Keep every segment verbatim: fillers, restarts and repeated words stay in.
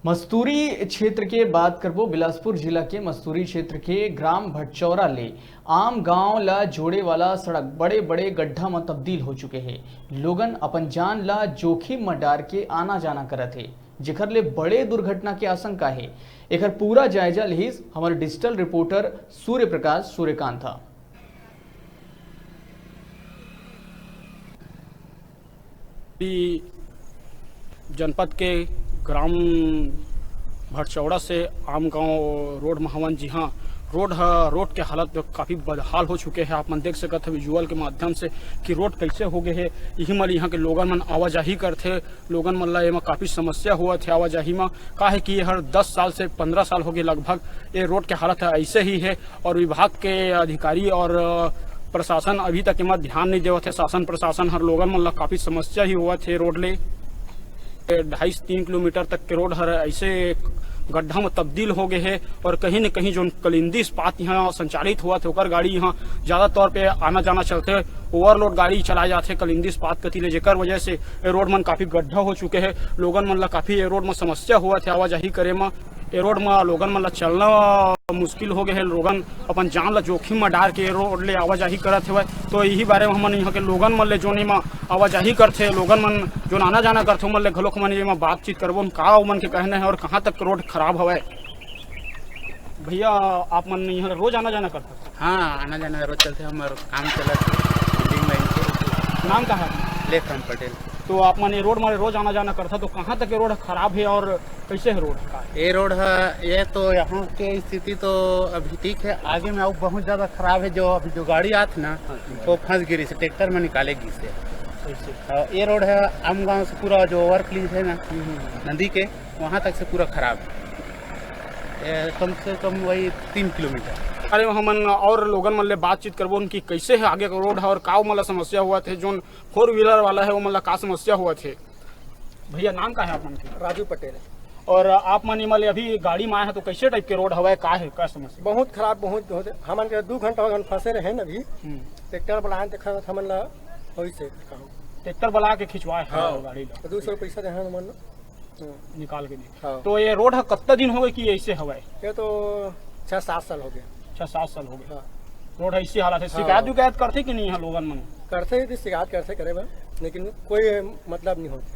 मस्तूरी क्षेत्र के बात करबो। बिलासपुर जिला के मस्तूरी क्षेत्र के ग्राम भटचौरा ले आम गांव ला जोड़े वाला सड़क बड़े-बड़े गड्ढा म तब्दील हो चुके हे। लोगन अपन जान ला जोखिम म डार के आना-जाना करत हे, जेकर ले बड़े दुर्घटना के आशंका हे। एकर पूरा जायजा लिहिस हमर digital reporter सूर्य प्रकाश सूर्यकांत ह। ई जनपद के ग्राम भटचौड़ा से आम गांव रोड म हवन, जी हाँ, रोड ह, रोड के हालत काफ़ी बदहाल हो चुके हे। आप मन देख सकत ह विजुअल के माध्यम से कि रोड कैसे हो गए हे। यही मन यहाँ के लोगन मन आवाजाही करथे, लोगन मन ला एमा काफ़ी समस्या होवत हे आवाजाही म। का हे कि हर दस साल से पन्द्रह साल हो गए लगभग, ये रोड के हालत ह ऐसे ही हे। और विभाग के अधिकारी और, अ, प्रशासन अभी तक एमा ध्यान नहीं देवत हे। शासन प्रशासन हर लोगन मन ला काफी समस्या ही होवत हे रोड ले। ए, ढाई से तीन किलोमीटर तक के रोड हर ऐसे गड्ढा में तब्दील हो गए हे और कहीं न कहीं जोन कलिंदी इस्पात यहाँ संचालित होवत हे, ओकर गाड़ी यहाँ ज्यादा तौर पे आना जाना चलथे, ओवरलोड गाड़ी चलाए जाथे कलिंदी इस्पात कति ले, जेकर वजह से ए रोड मन काफी गड्ढा हो चुके हे। लोगन मन ला काफी ए रोड में समस्या होवत हे आवाजाही करे में। ए रोड म लोगन मन ला चलना मुश्किल हो गए हे। लोगन अपन जान ला जोखिम म डार के ए रोड ले आवाजाही करत हेवय। तो यही बारे म हमन यहाँ के लोगन मन ले जोन एमा आवाजाही करथे, लोगन मन जोन आना जाना करथे, ओमन ले घलोक हमन एमा बातचीत करबो, का ओमन के कहना हे और कहाँ तक रोड खराब हवय। भैया, आप मन यहाँ रोज आना जाना करथव? हाँ, आना जाना रोज चलथे, हमर काम चलत हे बिल्डिंग लाइन के। नाम का है? लेखराम पटेल। तो आप मन ये रोड मारे रोज आना जाना करथा, तो कहाँ तक ये रोड खराब है और कैसे है रोड का? ये रोड है, ये तो यहाँ के स्थिति तो अभी ठीक है, आगे में और बहुत ज़्यादा खराब है। जो अभी जो गाड़ी आत ना, हाँ। वो फंस गिरी से, ट्रैक्टर में निकाले गिस से। कैसे? और ये रोड है आम गांव से पूरा जो ओवर ब्रिज है ना, हम्म, हम्म। नदी के, वहाँ तक से पूरा खराब है। ये कम से कम वही तीन किलोमीटर। अरे, हमन और लोगन मन ले बातचीत करबो कि कैसे है आगे का रोड है और का ओमन ला समस्या होवत हे, जोन फोर व्हीलर वाला है, ओमन ला का समस्या होवत हे। भैया, नाम का है आप मन के? राजू पटेल। और आप मन एमा ले अभी गाड़ी में आए हैं, तो कैसे टाइप के रोड हवय, का है, का समस्या? बहुत खराब, बहुत, बहुत। हमन के दू घंटा हो गए फंसे रहे न अभी। हम्म। ट्रैक्टर बुलाए, देखा हमन ला वही से कहा। ट्रैक्टर बुला के खिंचवाए हैं हाँ। गाड़ी ला। तो दो सौ पैसा दे हमन ला। हम्म। निकाल के दी। हाँ। तो ये रोड ह कत्ता दिन हो गए कि ऐसे हवय? ये तो छह सात साल हो गए। छह सात साल हो गए। हाँ। रोड ह इसी हालत है। हाँ। शिकायत विकायत करथे कि नहीं है लोगन मन? करथे, यदि शिकायत करथे करे बर, लेकिन कोई मतलब नहीं होते।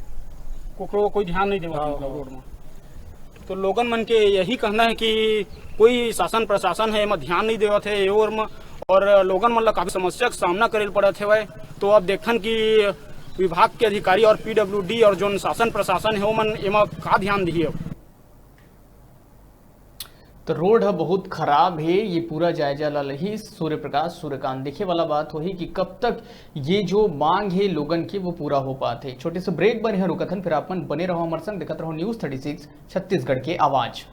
कोकरो कोई ध्यान नहीं देवत हाँ, मतलब हाँ। रोड में। तो लोगन मन के यही कहना है कि कोई शासन प्रशासन है, एमा ध्यान नहीं देवत है ये ओर में, और लोगन मन ला काफी समस्या के सामना करे ल पड़त हेवय। तो अब देखथन कि विभाग के अधिकारी और पीडब्ल्यूडी और जोन शासन प्रशासन है, ओमन एमा का ध्यान दिही अब। तो रोड ह बहुत खराब हे, ये पूरा जायजा ला लही सूर्य प्रकाश सूर्यकांत। देखे वाला बात होही कि कब तक ये जो मांग हे लोगन के, वो पूरा हो पात हे। छोटे से ब्रेक बर यहाँ रुकत हन, फिर आप मन बने रहो हमर संग, देखत रहो न्यूज़ थर्टी सिक्स छत्तीसगढ़ के आवाज़।